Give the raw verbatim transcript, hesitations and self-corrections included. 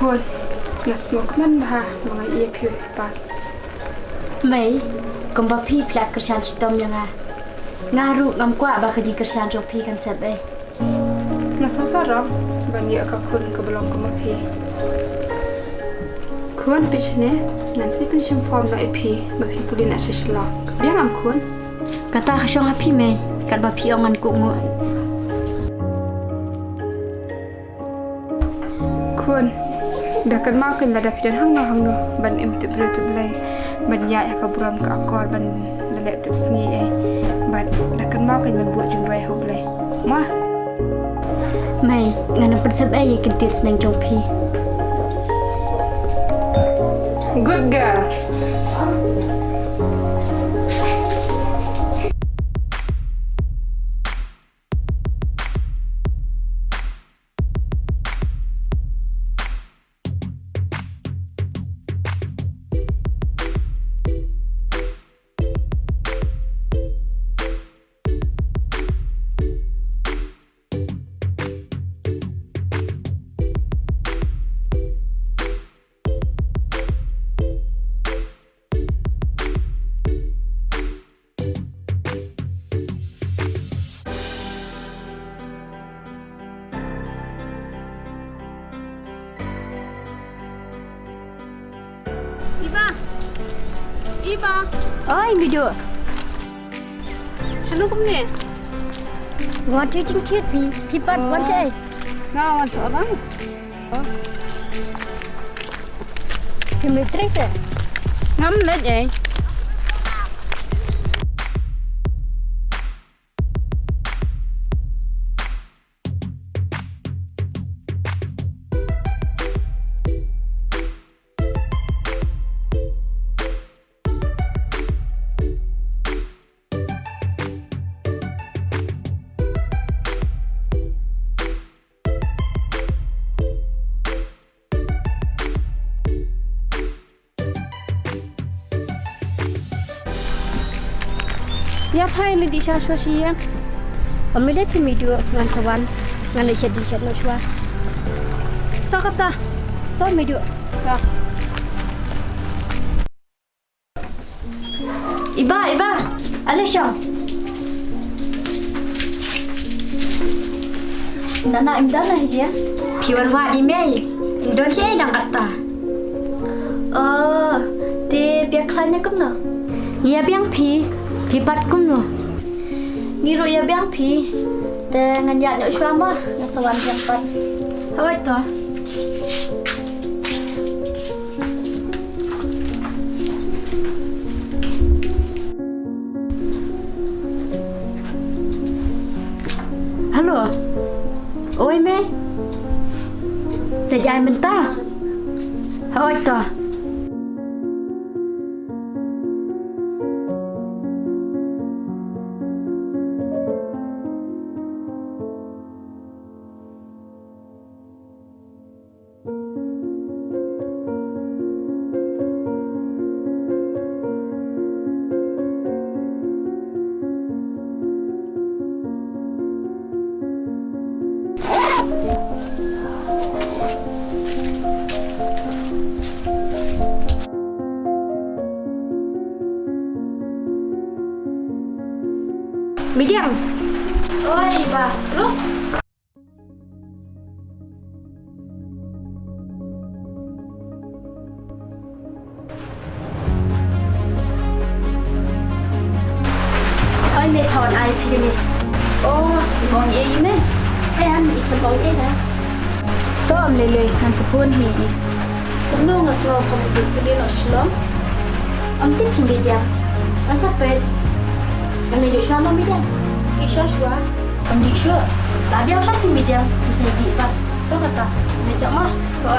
Khun, nga sngewkmen bha ba nga ïohi phi pass. Mei, kumba phi phi la kyrshan shitom ïa nga. Nga ruh ngam kwah ba ka jingkyrshan jong phi kan sep ei. Nga sngewsarong ban ïoh ka khun kaba long kum ma phi. Khun, phi shane, ngan sa pynshim form noh ïa phi ba phin pule noh sha Shillong. Biang em khun? Kata ka shong ha phi mei, katba phi ong ngan kohnguh. Khun, da kynmaw kein lada phi don hangno hangno ban im tip briew tip Blei, ban ïaid ha ka burom ka akor, ban da leh tip sngi ei. Bad da kynmaw kein ban buh jingduwai ha U Blei. Mo? Mei, ngan ym pynsep ei ïa ki ktien sneng jong phi. Good girl. Iba. Iba. Oi, Midu. Shalom kumne. Wan tu jingthied phi, phi pat wan shaei? Nga wan sha orang. Phi mih trei se? Ngam leit ei. Ïa phai leit dih sha shuwa shi ïa. Ym lei lei phi Midu, ngan sa wan. Ngan leit shet dih shet noh shuwa. To kata. To Midu. To. Iba, Iba, ale shong. Nana, im don na hi dia? Phi wan wad i mei. Im don shi dang kata. Oh, te phi ïa khlaiñ kumno? Ïa biang phi, phi pat kumno? Ngi ruh ïa biang phi. Te ngan ïaid noh shuwa mo, ngan sa wan biang pat. Hooid to. Hello. Oi mei. Leit ai mynta. Hooid to. Midiang. Oi, ba. Ruh. Oi, me thon ai phi ni. Oh, bong e me. Em, i thon bong e na. To am lele, ngan sa phone hi i. Kumno nga sngew pha mutdur phi dei noh Shillong. Am tip phi Midiang. Ngan sa peit. Ngan ïa shuwa ma Midiang. Ki sha shuwa. Am dih shuwa. La biang sha phi Midiang. Ngan sa dih pat. To kata. Ngan ïa ma. Ko.